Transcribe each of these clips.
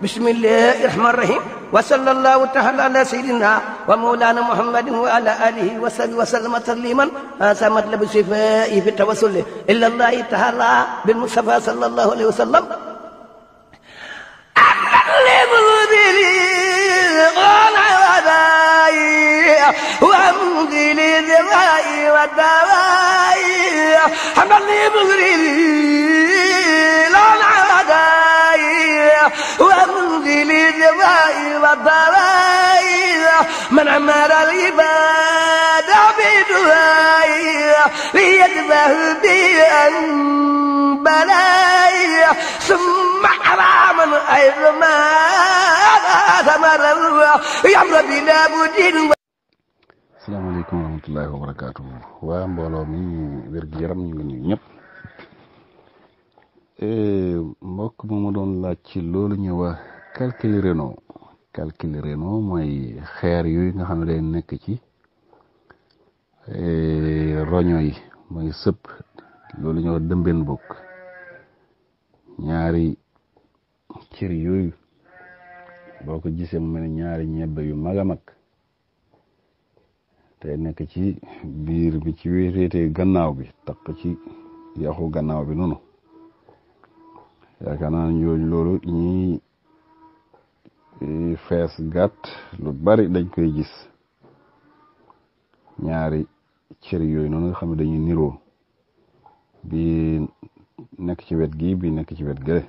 بسم الله الرحمن الرحيم وصلى الله تعالى على سيدنا ومولانا محمد وعلى اله وصحبه وسلم تسليما سمت له بشفائه في التوسل الا الله تعالى بالمصطفى صلى الله عليه وسلم ومنزل الدواء والضوائر من عمر العباد بدعاء ليتبه بأن بلايا ثم حراما أيضا ما ثمر يمر بلا بدين. asalaamaaleykum wa rahmatullahi wa barakaatu. waa mbooloo mi wér-gu yaram ñu ngi nuyu ñëpp. mbokk moomu doon laaj ci loolu ñu wax calcul Renault mooy xeer yooyu nga xam ne day nekk ci roño yi mooy sëpp loolu ñu wax dëmbeen bokk ñaari cër yooyu boo ko gisee mu mel ne ñaari ñebbe yu mag a mag te nekk ci biir bi ci wéeteete gannaaw bi takk ci yaxu gannaaw bi noonu yaakaar naa ñooñu loolu ñi fees gàtt lu bari dañ koy gis ñaari cër yooyu noonu nga xam ne dañuy niroo bi nekk ci wet gi bi nekk ci wet gële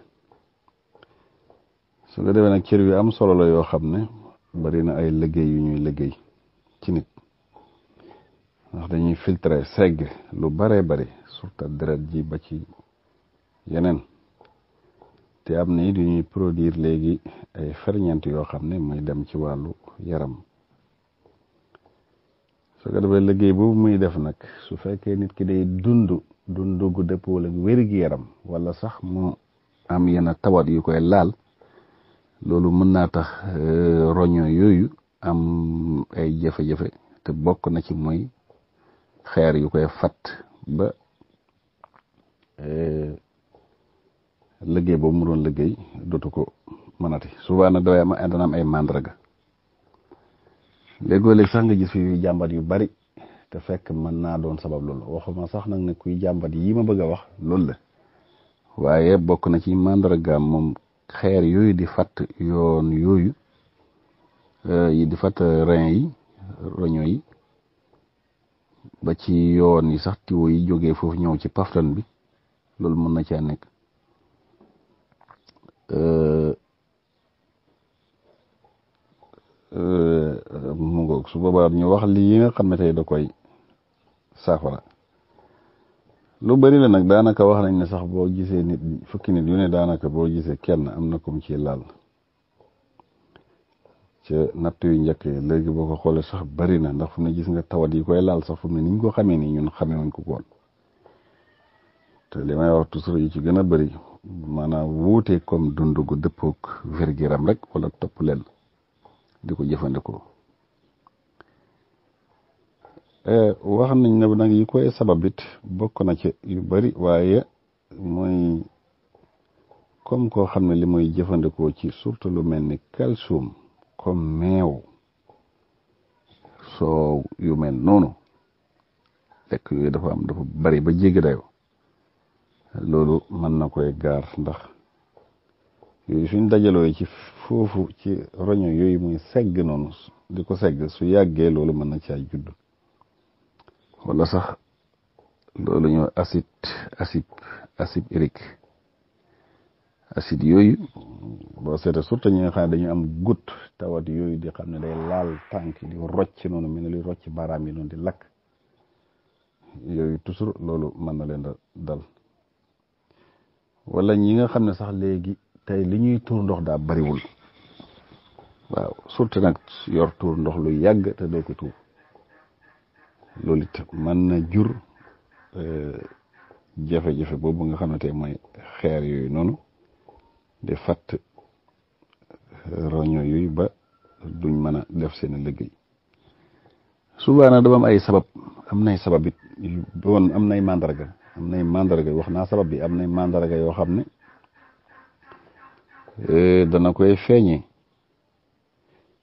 su ko defee nag cër yu am solo la yoo xam ne bari na ay liggéey yu ñuy liggéey ci nit ndax dañuy filtrer segg lu baree bari surtout deret ji ba ci yeneen te am na it yu ñuy produire léegi ay ferñeent yoo xam ne muy dem ci wàllu yaram su ko defee liggéey boobu muy def nag su fekkee nit ki day dund gu dëppoo ak wér-gi-yaram wala sax mu am yenn tawat yu koy laal loolu mën naa tax roño yooyu am ay jafe-jafe te bokk na ci mooy xeer yu koy fat ba liggéey boobu mu doon liggéey dootu ko mënati souvent nag dana am ay mandarga léegoo-léeg sax nga gis fi jàmbat yu bari te fekk mën naa doon sabab loolu waxuma sax nag ne kuy jàmbat yi ma bëgg a wax loolu la waaye bokk na ci mandargaam moom xeer yooyu di fatt yoon yooyu yi di fatt rein yi roño yi ba ci yoon yi sax tiwo yi jógee foofu ñëw ci paftan bi loolu mën na caa nekk mu ngoog su boobaa ñu wax li yi nga xam ne tey da koy saafara lu bari la nag daanaka wax nañ ne sax boo gisee nit fukki nit yu ne daanaka boo gisee kenn am na kum ci laal ca natt yu njëkk yi léegi boo ko xoolee sax bari na ndax fu ne gis nga tawat yi koy laal sax fu ne niñ ko xamee nii ñun xamee wuñ ko koon te li may wax toujours yi ci gën a bari maanaam wuute comme dund gu dëppook wér-gu-yaram rek wala topp leen di ko jëfandikoo wax nañ ne nag yi koy sababit bokk na ci yu bari waaye mooy comme koo xam ne li muy jëfandikoo ci surtout lu mel ni calcium comme meew soow yu mel noonu lekk yooyu dafa bari ba jéggi dayoo loolu mën na koy gaar ndax yooyu suñ dajaloo ci foofu ci roño yooyu muy segg noonu di ko segg su yàggee loolu mën na caa judd wala sax loolu ñoo acide urique acide yooyu boo seetee surtout ñi nga xam ne dañu am goutte tawat yooyu di xam ne day laal tànk di rocc noonu mel ne luy rocc baaraam yi noonu di lakk yooyu toujours loolu mën na leen dal wala ñi nga xam ne sax léegi tey li ñuy tuur ndox daa bariwul waaw surtout nag yor tuur ndox lu yàgg te doo ko tuur loolu it mën na jur jafe-jafe boobu nga xam ne tey mooy xeer yooyu noonu di fatt roño yooyu ba duñ mën a def seen liggéey souvent nag dafa am ay sabab am nay sabab it bon am nay mandarga wax naa sabab bi am nay mandarga yoo xam ne dana koy feeñe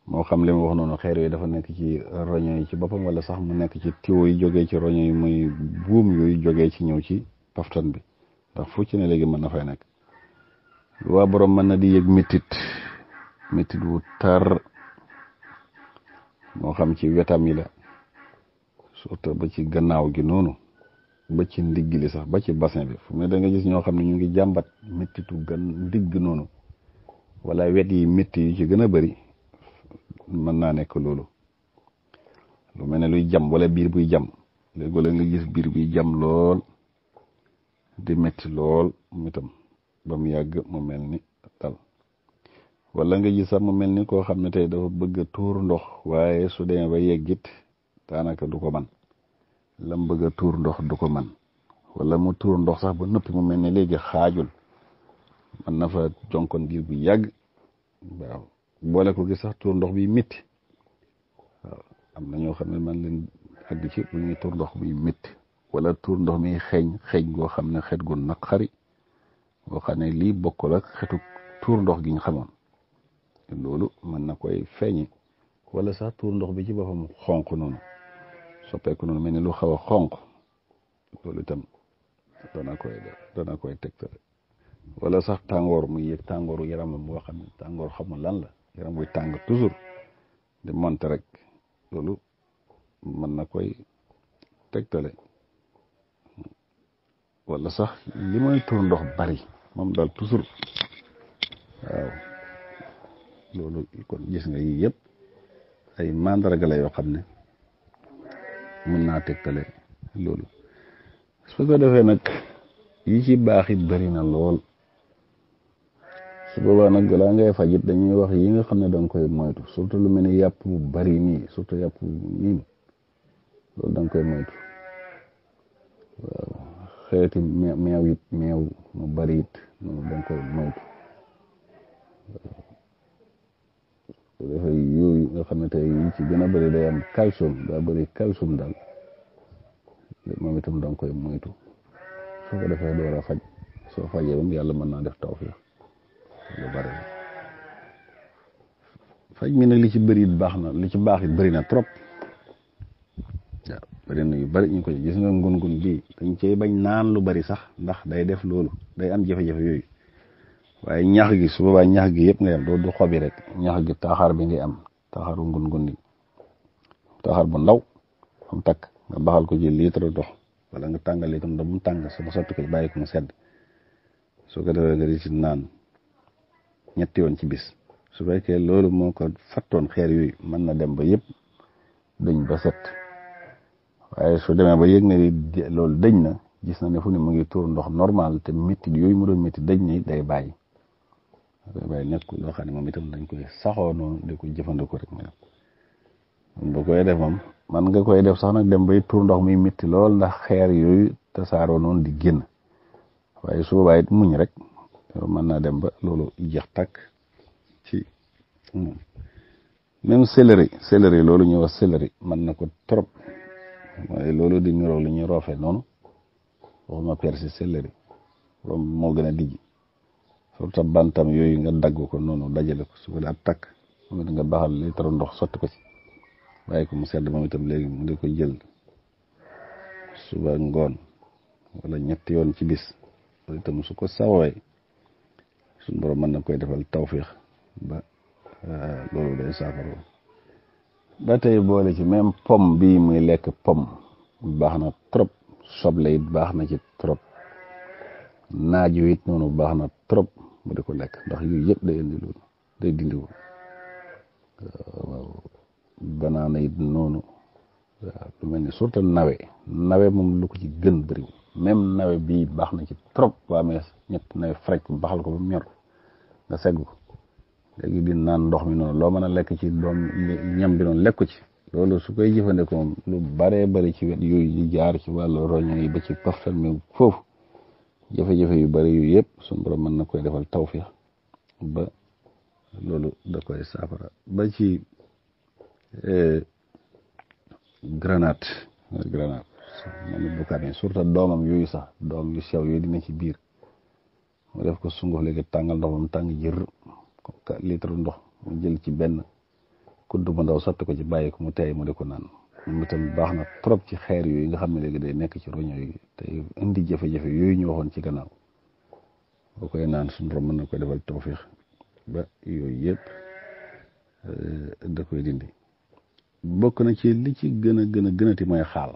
moo xam li mu wax noonu xeer yooyu dafa nekk ci roño yi ci boppam wala sax mu nekk ci tiwo yi jógee ci roño yi muy buum yooyu jógee ci ñëw ci paftan bi ndax fu ci ne léegi mën na fay nekk waa borom mën na di yëg métit wu tar moo xam ci wetam yi la surtout ba ci gannaaw gi noonu ba ci ndigg li sax ba ci bassin bi fu mu ne da nga gis ñoo xam ne ñu ngi jàmbat méttitu ndigg noonu wala wet yi métti yu ci gën a bëri mën naa nekk loolu lu mel ne luy jam wala biir buy jam léegi la nga gis biir buy jam lool di métti lool mu itam ba mu yàgg mu mel ni dal wala nga gis sax mu mel ni koo xam ne tey dafa bëgg a tuur ndox waaye su demee ba yeggit daanaka du ko man lam bëgg a tuur ndox du ko man wala mu tuur ndox sax ba noppi mu mel ne léegi xaajul man na fa jonkoon diir bu yàgg waaw boole ko gis sax tuur ndox bi métti waaw am na ñoo xam ne man leen àgg ci bu ñuy tuur ndox bi métti wala tuur ndox mi xeeñ goo xam ne xet gu naqari boo xam ne lii bokkul ak xetu tuur ndox gi ñu xamoon loolu mën na koy feeñi wala sax tuur ndox bi ci boppam xonq noonu soppeeku noonu mel ni lu xaw a xonq loolu itam dana koy tegtale wala sax tàngoor muy yëg tàngooru yaramam boo xam ne tàngoor xamul lan la yaram buy tàng toujours di monte rek loolu mën na koy tegtale wala sax li mooy tuur ndox bari moom daal toujours waaw loolu kon gis nga yii yëpp ay mandarga la yoo xam ne mën naa tegtale loolu su ko defee nag yi ci baax it bëri na lool su boobaa nag balaa ngay fajit dañuy wax yi nga xam ne danga koy moytu surtout lu mel ni yàpp bu bari nii surtout yàpp nii loolu danga koy moytu waaw xeeti meew it meew mu bari it noonu danga koy moytu waaw dafay yooyu nga xam ne tey yi ci gën a bëri day am calcium daa bëri calcium daal moom itam danga koy moytu soo ko defee door a faj soo fajee moom yàlla mën naa def tawfiq lu bari faj mi nag li ci bëri it baax na li ci baax it bëri na trop waaw bëri na yu bëri ñu ko gis nga ngun-ngun bii dañ cey bañ naan lu bëri sax ndax day def loolu day am jafe-jafe yooyu waaye ñax gi su boobaa ñax gi yëpp ngay am doo du xobi rek ñax gi taxaar bi ngay am taxaaru ngun-ngun ni taxaar bu ndaw am takk nga baxal ko ci litre ndox wala nga tàngal itam ndox mu tàng sama sotti ko bàyyi ko mu sedd soo ko defee nga di ci naan ñetti yoon ci bis su fekkee loolu moo ko fattoon xeer yooyu mën na dem ba yëpp dëñ ba set waaye su demee ba yëg ne loolu dëñ na gis na ne fu ne mu ngi tuur ndox normal te métti yooyu mu doon métti dëñ ni day bàyyi nekk loo xam ne moom itam dañ koy saxoo noonu di ko jëfandikoo rek moom bu koy def moom man nga koy def sax nag dem bay tuur ndox muy métti lool ndax xeer yooyu tasaaroo noonu di génn waaye su boobaa it muñ rek mën naa dem ba loolu jeex tàkk ci moom même céleri loolu ñuy wax céleri mën na ko trop waaye loolu di niroo lu ñuy roofe noonu waxuma persi céleri loolu moo gën a dijji surtout bantam yooyu nga dagg ko noonu dajale ko su ko dee ab takk moom it nga baxal litre ndox sotti ko ci bàyyi ko mu sedd moom itam léegi mu di ko jël suba ngoon wala ñetti yoon ci bis loolu itam su ko sawooy suñu borom mën na koy defal tawfiix ba loolu day saafara ba tey boole ci même pomme bii muy lekk pomme baax na trop soble it baax na ci trop naaj wi it noonu baax na trop mu di ko lekk ndax yooyu yëpp day indi loolu day dindi ko waaw banaana it noonu waaw lu mel ni surtout nawe moom lu ko ci gën bëriwul même nawe bii baax na ci trop waa mais ñett nawe frej baxal ko ba mu ñor nga segg ko léegi di naan ndox mi noonu loo mën a lekk ci doom ñam bi noonu lekk ko ci loolu su koy jëfandikoo moom lu baree bari ci wet yooyu di jaar ci wàllu roño yi ba ci paftal mi foofu jafe-jafe yu bari yu yëpp suñu borom mën na koy defal tawfiix ba loolu da koy saafara ba ci grenade moom it bu ko amee surtout doomam yooyu sax doom yu sew yooyu dina ci biir mu def ko sunguf léegi tàngal ndox mu tàng jër litre ndox mu jël ci benn kudd bu ndaw sotti ko ci bàyyi ko mu teey mu di ko naan moom itam baax na trop ci xeer yooyu nga xam ne léegi day nekk ci roño yi te indi jafe-jafe yooyu ñu waxoon ci gannaaw boo koy naan suñu borom mën na koy defal tawfiix ba yooyu yëpp da koy dindi. bokk na ci li ci gënati mooy xaal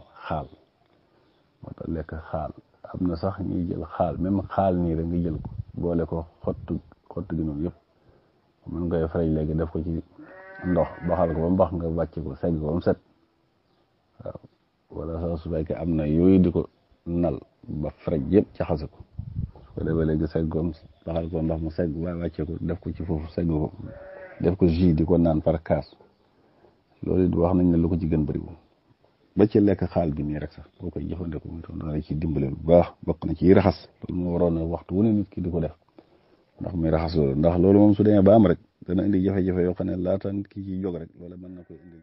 moo tax lekk xaal am na sax ñuy jël xaal même xaal nii rek nga jël ko boole ko xottu gi noonu yëpp mën ngay faray léegi def ko ci ndox baxal ko ba mu bax nga wàcce ko segg ko ba mu set waaw wala sax su fekkee am na yooyu di ko nal ba faray yëpp jaxase ko su ko defee léegi segg ko baxal ko ndox mu segg waaye wàcce ko def ko ci foofu segg ko def ko jus di ko naan par kaas loolu it wax nañ ne lu ko ci gën bëriwul ba ci lekk xaal bi nii rek sax boo koy jëfandikoo mu itam dana ci dimbale bu baax bokk na ci raxas loolu moo waroon a waxtu wu ne nit ki di ko def ndax muy raxas loolu ndax loolu moom su demee ba am rek dana indi jafe-jafe yoo xam ne laata nit ki ciy jóg rek loolu mën na koy indi